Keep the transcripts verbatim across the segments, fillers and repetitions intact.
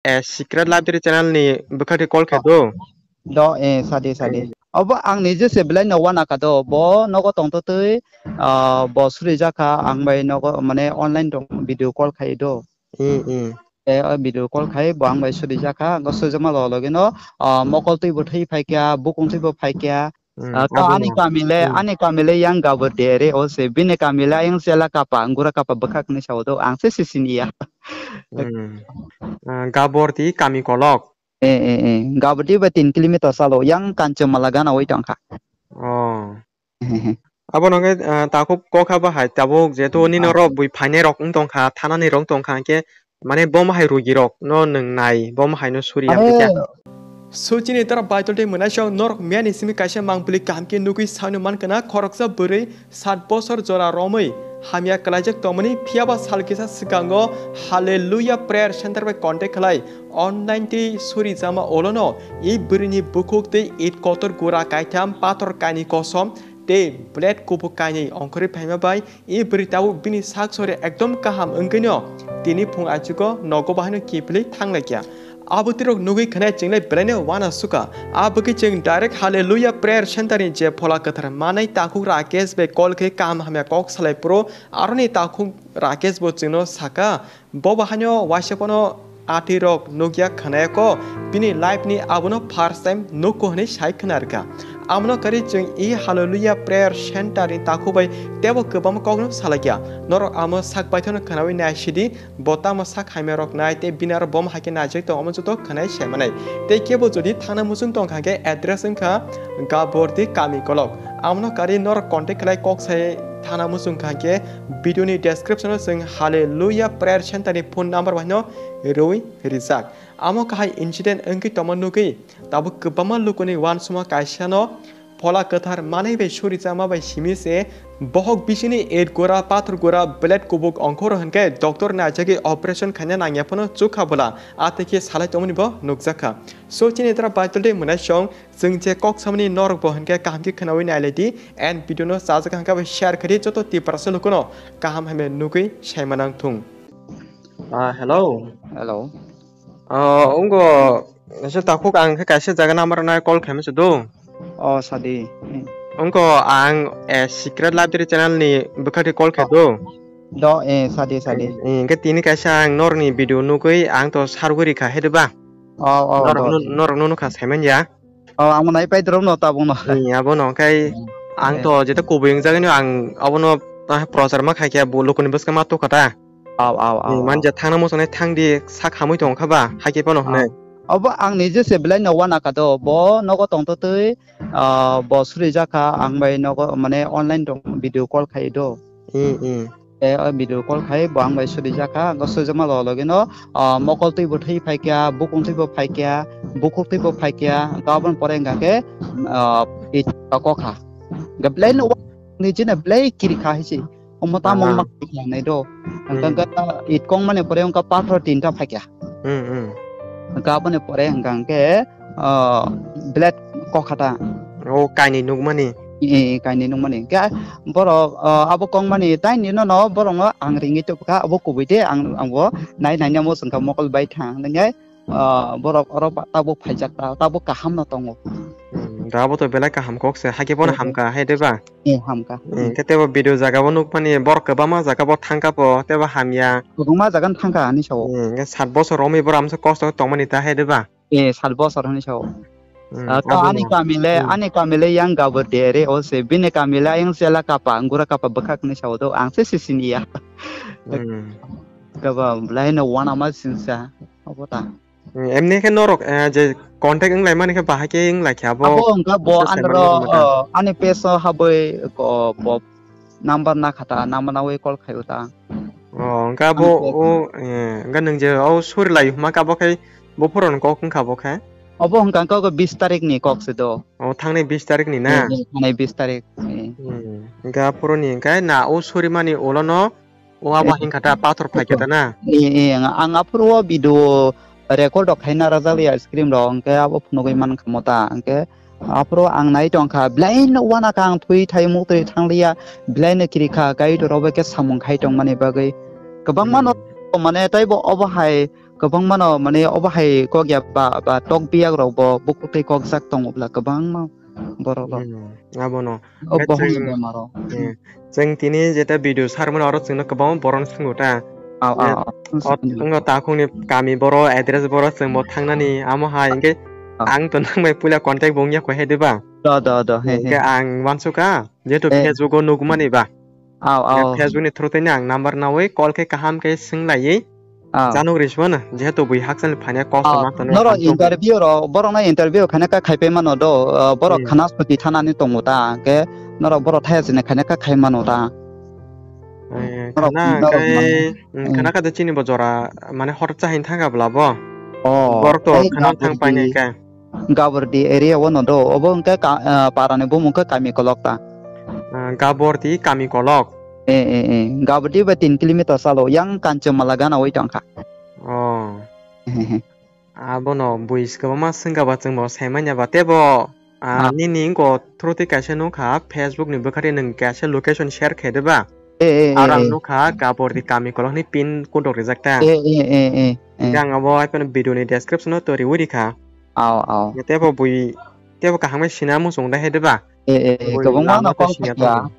eh, Secret Library channel ni bwkhak twi call khe do. Do, eh, sadi, sadi. Obo ang nije se belai no wana ka do. Bo nogo tongtotwi, ah, bo surijak kha, ang bai nogo, mane, online tong video call khai do. Hmm, hmm. Eh, o video call khai bo ang bai surijak kha, ang surijak ma loge loge no, ah, mokol twi bo thwi phai kya, bukung twi bo phai kya. Hmm, ah, to abo ani no. Kami le, hmm, ani kami le yang gabor de re o se, bini kami le yang sela kapa, gura kapa bwkhak ni sao do, ang se sisini ya. Hmm. Ah, gabor ti kami kolok. Eh, eh, eh. Gabdi ba tin kilometer salo, yang Kanchomala gana oi tongkha. Oh. Abo nangkhe, ah, takhuk kokha bahai tabuk jehetu nini ah, rok bui phainai rok wng tongkha, thanani rok wng tongkha, hwnkhe mane bo mahai rugi rok no nwng nai, bo mahai no suri ya Are, bikha. Suchini tara baitol tei mwnaisong norok miyani simi kaisa mangpili kaham khe nugwi sano mankha na khoroksa bwrwi sat bosor jora romwi hamya kwlaijak tongmani, phiyaba sal kisa swkango Hallelujah Prayer Center bai contact khlai online tei suri jama olono i bwrwini bukhuk tei it kotor gura kaitham, pathor kainwi kosom tei blade kubuk kainwi ongkhorwi phaima bai i bwrwi tabuk bini sak sori ekdom kaham wngwino tini phung aichugo nogo bahaino kiphilwi thanglaikha. Abo twirok nugwi khwnai chwnglai belaino wana suka. Abokhe chwng direct Hallelujah Prayer Center ni je phola kwthar manai takhuk Rakesh bai call khe kaham hamya kok salai phuru aroni takhuk Rakesh bo chwngno saka, bo bahaino waisa phano atwi rok nukya khwnaya ko, bini life ni abono first time nukko hwnwi sai khwnarkha. Amono kari chwng i Hallelujah Prayer Center ni takhuk bai tebo kwbangma kokno salaikha. Norok amo sak baithano khwnawi naisidi, bo tamo sak hamya rok nai tei bini aro bom hai khe naijak tong omo joto khwnai sai manai. Tei kebo jodi thangna muchung tong kha khe address wngkha Gabordi Kami Kolok. Amono kari norok contact khlai kok sai thangna muchung kha khe video ni description o chwng Hallelujah Prayer Center ni phone number bai no rwi rijak. Amo kahai incident wngwi tongma nugwi tabuk kwbangma lukuni uansukma kaisa no phola kwthar manwi bai suri chama bai simi se bohok bisini et gora, pathor gora, blade kubuk ongkhoro hwnkhe doctor ni aijagwi operation khaina nangya phano chukha bwla, a tei khe salai tongmani bo nukjakha. So chini dara baitol de mwnaisong, chwng je kok samani norok bo hwnkhe kaham khe khwnawi nailai di, and video no chajak hwnkhe bai share khaidi joto Tiprasa lukuno kaham hamya nugwi saima nang thung. Ah, hello. Hello. Ah, ungo, nasa takhuk ang khe kaisa jaga number nai call khaima se do. Oh, sadi. Hmm. Ungo ang, eh, Secret Library channel ni bwkhak twi call khe do. Do, eh, sadi, sadi. Eh, hwnkhe tini kaisa ang norni video nugwi ang to sargwi rikha, he de ba? Oh, oh, norok do. Nu-, norok no nukha saiman ya. Oh, ang nai pai drop no tabuk no. Hmm, abo no kai hmm, ang eh, to jeta kubui wngjagwi no ang abo no, ah, prochar ma khai khe bo lukuni bwskango ma tukha ta. Aw, aw, aw, hmm, aw. Manja thangna muchungnai thang di sak hamwi tong kha ba, hai khe phano hwnwi. Obo ang nije se belai no wana ka do, bo nogo tongtotwi, ah, bo suri jakha, ang bai nogo, mane, online tong video call khai do. Hmm, hmm. E, o video call khai bo ang bai suri jakha, go suri jakma loge loge no, ah, mokol twi bo thwi phai kya, bukung twi bo phai kya, bukhuk twi bo phai kya, to aboni pore hwnkha khe, ah, it kokha. Ga belai no, hmm, ni jina belai kiri kha hisi. Omo tamo ah, ma khanai do. Hmm. Hwnkhe it kong mani pore wngkha pathor tinta phaikya. Hmm, hmm. Hwnkhe aboni pore hwnkha hwnkhe, ah, blade kokhata. O kainwi nukmani. Eh, kainwi nukmani. Hwnkhe borok, ah, abo kong mani taini no no borok no ang ringwi tubukha abo kubui de ang, ang bo nai nai namo swngkha mokol bai thang. Hwnkhe ah, borok oro ba tabuk phaijak ta, tabuk kaham no tongo. Hmm, da abo to belai kaham kok se, hakhe bono eh, hamkha, hai de ba? Eh, hamkha. Hmm, hmm. Khe tebo video jaga bo nukmani, borok kwbangma jaga bo thangkha bo, tebo hamya. Kwbangma jaga no thangkha, ani sao. Hmm, khe sat bosor romwi borok amsa kosto tongmani ta, hai de ba? Eh, sat bosor hinwi sao. Hmm, ah, to abo ani no. Kami le, hmm, ani kami le yang gabor de re o se, bini kami le yang sela kapa, gura kapa bwkhak hinwi sao do, ang se sisini ya. Hmm. Kaba belai no wana ma sinsa, abo ta. Hmm, emni khe norok, eh, je contact wng lai mani khe bahai khe wng lai khe abo. Abo wngkha bo social media andro, rok mata. Oh, ani page o habwi ko bo number na khata, number nawi call khaio ta. Oh, wngkha bo ani page o, eh, wngkha nwng je o suri lai huma khe abo khai bo phoro ni kok wngkha bo khe. Obo wngkha kok bis tarik ni kok se do. Oh, thangnai bis tarik ni na? Eh, eh, thangnai bis tarik. Eh. Hmm, wngkha phoro ni wngkha na o suri mani ulo no O abo eh, hingkha ta, pathor phai khe ta na? Eh, eh, ang, ang aphuru o video record rok khaina rajak ya screen rok, hwnkhe abo phunugwi mankha mo ta, hwnkhe aphuru ang nai tongkha, belai no wana kha, ang thwi thai muktwi thangliya, belai no kiri kha, guide rok bai khe samung khai tongmani bagwi. Kwbangma no hmm, mane taibo obo hai kwbangmano mane obo hai kok ya ba, ba tok biyak rok bo bukhuk tei kok jak tongo bla kwbangma borok rok. Hmm, abono. O Khe bohong ni chwng, bemar rok. Hmm. Chwng tini jeta video sarmani oro chwngno kwbangma borok no swngo ta. Aw, aw, aw. Ot wngno takhukni kami boro address boro chwng bo thangnani amo hai hwnkhe ang to nang bai puila contact bo wngya kho hai de ba. Do, do, do, he, he. Hwnkhe ang wansukha, jehetu Facebook o nukmani ba. Aw, aw. Facebook ni through twi ang number nawi call khe kaham khe swng laiwi. Ah. Chanuk rismano, jehetu bui hakchal phanya kok Ah, ma tono norok hamsok. Interview ro, borok na interview khaina ka khai pai mano do, ah, borok Hmm. khana suti thanani tongo ta, hwnkhe norok borok thaya sini khaina ka khai mano ta. Eh, Norok, khana norok kai, mano. Hmm, Hmm. khana ka de chini bo jora, mane hor chahin thanga bla bo. Oh, Borok to tei khana thang Gabordi, painai ka. Gabordi area o no do, obo hwnkhe ka, ah, para ni bumung khe Kami Kolok ta. Ah, Gabordi Kami Kolok. Eh, eh, eh, Gabordi ba tin kilometer salo, yang Kanchomala gana oi tongkha. Oh. Abono bui kwbangma swngkha ba chwngbo saimanya ba tebo, ah, Ah. nini wngko through twi kaisa nukha Facebook ni bwkhari nwng kaisa location share khe de ba? Eh, eh, eh, Aro ang eh. Nukha Gabordi Kami Kolok ni pin kodok rijak ta. Eh, eh, eh, eh, eh. Hingke ang abo hai phano video ni description o to riwi rikha. Aw, aw. Tebo bui, tebo kaham khe sina muchung da hai de ba? Eh, eh, eh, Bui kwbangma lama no to kok sinya khaikha. Tongo.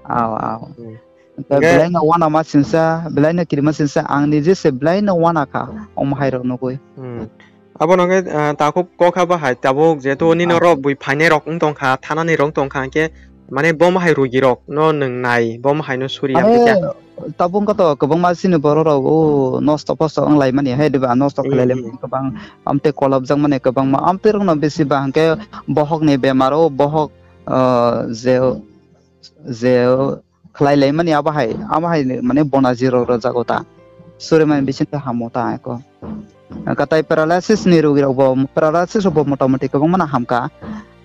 Aw, aw. Hmm. Hwnkhe Hwnkhe belai no uanama sinsa, belai no kirima sinsa, ang nije se belai no uana kha, omo hai rok nugwi. Hmm. Abono hwnkhe, ah, takhuk kok kha bahai tabuk, jehetu nini Ah. Oro bui phainai rok wng tongkha, thanani rok wng tongkha, hwnkhe mane bomo hai rugi rok no nwng nai, bomo hai no suri Are, amtwi kha. Tabuk wngkha to kwbangma chini borok rok, o nosto posto wng lai mani hai, diba? Nosto Hmm, khlai lai hmm. Mani kwbang, amtwi kolopjak mani kwbangma, amtwi rok no bisi ba hwnkhe bohok ni bemar o, bohok, ah, je, je khlai lai mani abo hai, abo hai mane bonaji rok rwjago ta. Suri mani bising khe hamo ta eko. Katai paralysis ni rogi rok bo, paralysis rok bo mota moti kwbangma no hamkha.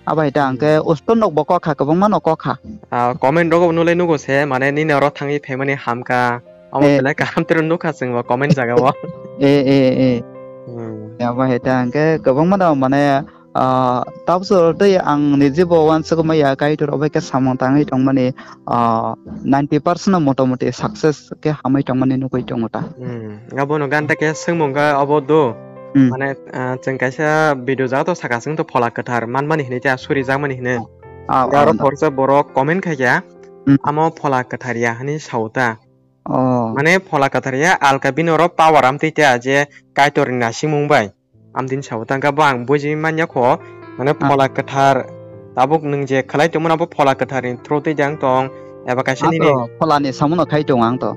Abo hai ta hwnkhe Hmm. Usto nok bo kokha, kwbangma no kokha. Ah, comment rogo nulai nugo se, mane nini oro thangwi phaimani hamkha. Amo Eh. Belai kaham tero nukha chwng bo comment jaga o. Eh, eh, eh. Hmm. Abo hai ta hwnkhe kwbangma no mane Ah, tabso tei ang ni je bo uansukma ya Kaitor obo khe samung tangwi tongmani, ah, ninety percent no motamoti success khe hamwi tongmani nugwi tongo ta. Hmm, abono ganta khe swngmung khe obo do. Hmm. Mane, ah, chwng kaisa video jaga to saka chwng to phola kwthar manmani hinwi khe suri jakmani hinwi. Ah, Aro ah, khoroksa borok comment khai kha, Hmm. Amo phola kwthar ya hinwi sao ta. Oh. Mane phola kwthar ya alka bini oro power amtwi ta je Kaitor ni nasimung bai. Amtwini sabo tangkha bo ang buji manya kho, mane Ah. Phola kwthar tabuk nwng je khlai tongmani abo Phola kwthar ni through twi jang tong, eba kaisa Ang nini to Phola ni samuno khai tongo ang to.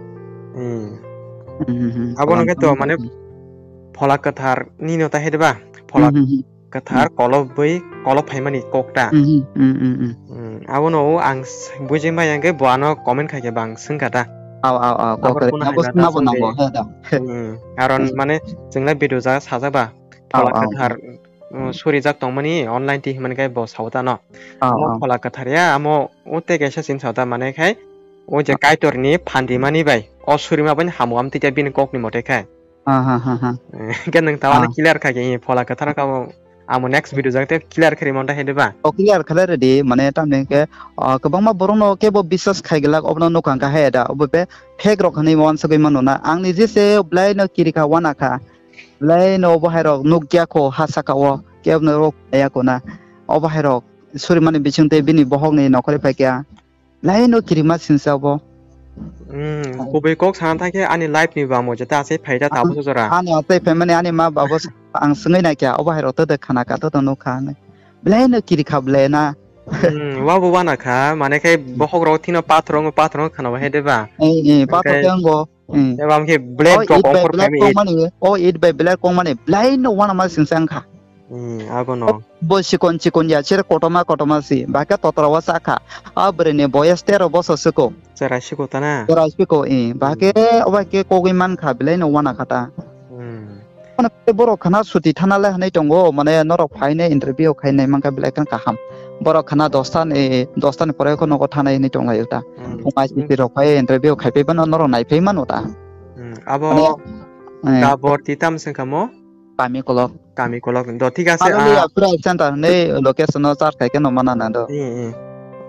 Hmm. Hmm, hmm, hmm. Abo Phola no ni khe to samuno mane khai tongo. Phola kwthar nini no ta hai de ba? Phola Hmm, hmm, hmm. Kwthar Hmm. Kolobwi kolob phaimani kok ta. Hmm, hmm, hmm, hmm, hmm. Hmm, abono o ang s-, buji maya hwnkhe bo ano comment khai khe ba ang swngkha ta. Aw, aw, aw, Abo kok khe. Phone Abo hai ba swnabo ta nango, songwi. He da. Hmm, karon Hmm. Mane chwngla video ja sajak ba. Phola Aw, aw. Kwthar, mm, surijak tongmani online twi hwnmani khe bo sao ta no. Aw, Omo aw. Phola kwthar ya, amo o tei kaisa sini sao ta mane khai, o je Aw. Kaitor ni phan rimani bai, o surima bai hamo am twi khe bini kok ni mote khai. Ha, ha, ha, ha. Hwnkhe nwng tawano Ah. Clear khai khe, phola kwthar khe amo, amo next video jang tei clear khai rwmani ta hai de ba? O clear khlai rwdi, mane tamni hwnkhe, ah, kwbangma borok no kebo biswas khai glak, obono nukha hwnkha hai da, obo be fake rok hinwi uansugwi mano na. Ang ni je se belai no kiri kha, uana kha. Belai no obo hai rok nukya kho ha saka o, kebo no rok ya kho na. Obo hai rok suri mani bising tei bini bohok ni nokhorwi phai kha. Belai no kirima singsa obo. Hmm, kubui kok sana thang khe ani life ni bamo jeta asai phai ta tabuk jora. Ani asai phai mani ani ma babo ang swngwi na kya, obo hai rok to de khana ka to to nukha hinwi. Belai no kiri kha belai na. Hmm, wa bo wana kha, mane khai bohok rok thino pathor wng, pathor wng khana ba hai de ba? Eh, eh, pathor Hwnkhe khe wngo. Hmm. Eba hwnkhe blade Oh, rok it bai ongkhor black khaimani kong it. Mani, oh, it bai black kong mani, belai no wana ma singsa wngkha. Hmm, abono. Bo chikon chikon ya, sere kotorma kotorma si, ba khe totra o cha kha. A bwrwi ni boyes tero bosor siko. Chera siko ta na? Chera siko, eh, ba khe Hmm. obo khe kogwi man kha, belai no wana kha ta. Hmm. Mane borok khana suti thana le hinwi tongo, mane norok phainai interview khainai mankha belai khe kaham. Borok khana dosta ni, dosta ni pore khe nogo thanai hinwi tonglaio ta. Hmm. Phung I C C rok phai interview khai phai phano norok nai phai mano ta. Hmm. Abo Mane, eh, Gabordi tam se wngkha mo? Kami Kolok. Kami Kolok. Do thik ase, Aro ah, le Apra Center hinwi location no search khai khe no mana na do. Hmm, hmm.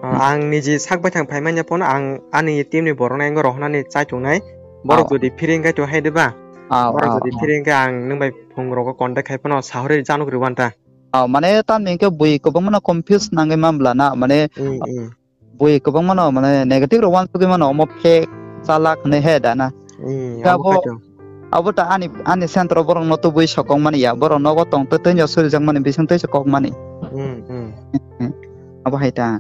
Ah, ang niji sak baithang phai manya phone ang ani team ni borok nai wngwi rohornani chai tongnai. Borok Oh. Jodi free wngkha to hai de ba? Aw, Borok aw, jodi aw. Phiri hwnkhe ang nwng bai phone rogo contact khai phano sahori januk rwban ta. Aw, mane tamni hwnkhe bui kwbangma no confuse nangwi man bla na, mane Hmm, hmm. bui kwbangma no mane negative rok uansugwi mano, omo fake chalak hinwi he da na. Hmm, Khe abo abo khai to. abo ta ani, ani center o borok no tubui sokok mani ya, borok nogo tong twi twi no suri jak mani, bising twi sokok mani. Hmm, hmm. Abo hai ta.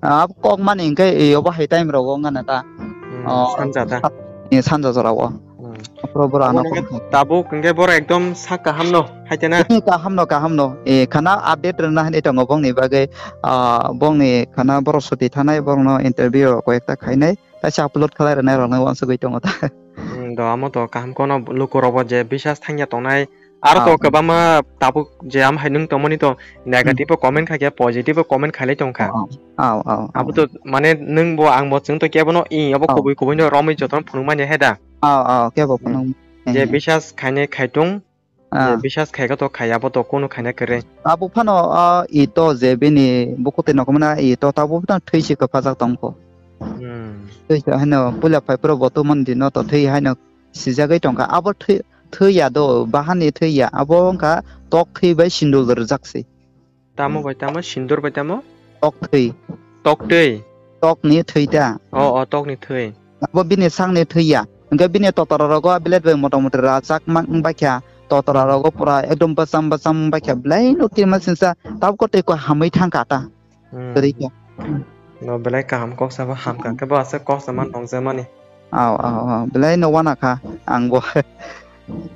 Ah, abo kok mani hwnkhe, eh, obo hai time rogo wngkha na ta. Hmm, Oh, sanja ta. sa-, eh, sanja jora o. Hmm. Aphuru boro Obo ano hwnkhe kok. Tabuk hwnkhe boro ekdom sak kaham no, hai te na? Eh, kaham no, kaham no. Eh, khana update rwna hinwi tongo bongni bagwi. Ah, bongni khana boro suti thanai, borokno interview rok koi ekta khainai. Kaisa upload khlai rwnai rokno uansugwi tongo ta. Hmm, do amo to kaham kono luku rogo je bisas thangya tongnai. Aro to Ah. kwbangma tabuk je am hai nwng tongmani to negative o comment khaikhe positive o comment khailai tongkha. Oh, oh, oh, oh. Abo to mane nwng bo ang bo chwng to kebo no i abo Oh. kubui kubui no romwi jotono phunukmani he da. Oh, oh, kebo Hmm. phunuk. Je Hmm. bisas khainai khaitung, je Ah. bisas khaikha to khai abo to kunu khaina kwrwi. Abo phano, ah, i to je bini bukuti nokomna i to tabuk phano thwi si kwphajak tongkho. Hmm. Tei se haino puila phai phuru bo tumon dino to thwi haino sijagwi tongkha. Abo thwi, thwi ya do, bahani thwi ya. Abo wngkha tok thwi bai sindul rwjak se. Tamo bai tamo? Sindur bai tamo? Tok thwi. Tok twi? Tok ni thwi ta. O, o, tok ni thwi. Abo bini sak ni thwi ya. Hwnkhe bini totora rogo bilet bai mota moti rajak ma-, wng baikha. Totora Hmm. rogo pura ekdom bwcham bwcham wng baikha. Belai no kirima sinsa tabuk tei ko hamwi thangkha ta. Hmm. Kwrwi khe. No, belai kaham kok sabo, hamkha khe bo aswk kok sama nongjamani. Aw, aw, aw. Belai no wana kha ang bo.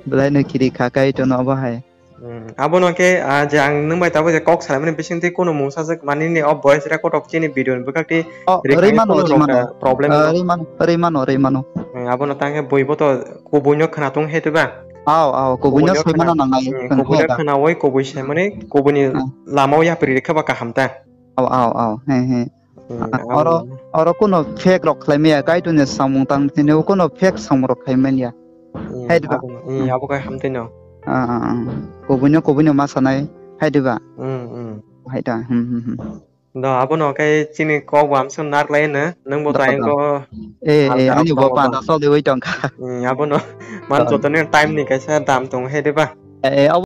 Belai no kiri kha kai to no bo hai. Hmm. Abono khe, ah, je ang nwng bai tabuk je kok salaimani bising twi kunu mungsa jwk manini o voice record rok chini video ni bwkhak twi Oh, rikha rwi mano, khunu rwi rok mano. da problem Ah, no. Rwi mano, rwi mano, rwi mano. Hmm, abono tang khe bui bo to kubui no khwnatung he twi ba. Aw, aw, kubui no Kubui no soi khwna-, mano nangnai. Hmm, Tong kubui khe no da. Khwnawi kubui saimani kubui ni Ah. lama o yapri rikha ba kaham ta. Aw, aw, aw, he, he. Hmm, Ah, abo oro, no. Oro kuno fake rok khlai maya, Kaitorni samung tang thini o kuno fake samung rok khai manya. Hmm, Hai diba? Abo no. Hmm, Hmm. abo khai hamtwi no. Ah, ah, ah. Kubui no, kubui no ma sanai, hai diba? Hmm, hmm. Hai ta, hmm, hmm, hmm. Do, abo no khe chini kok bo amsong nar lai no, nwng bo Do, tai do. Ko Eh, hal eh, jarok ani bo tongo panda ba. Sol de wai tong kha. Hmm, abo no. Man Do. Joto ni time ni kaisa dam tong hai diba? Eh, eh, abo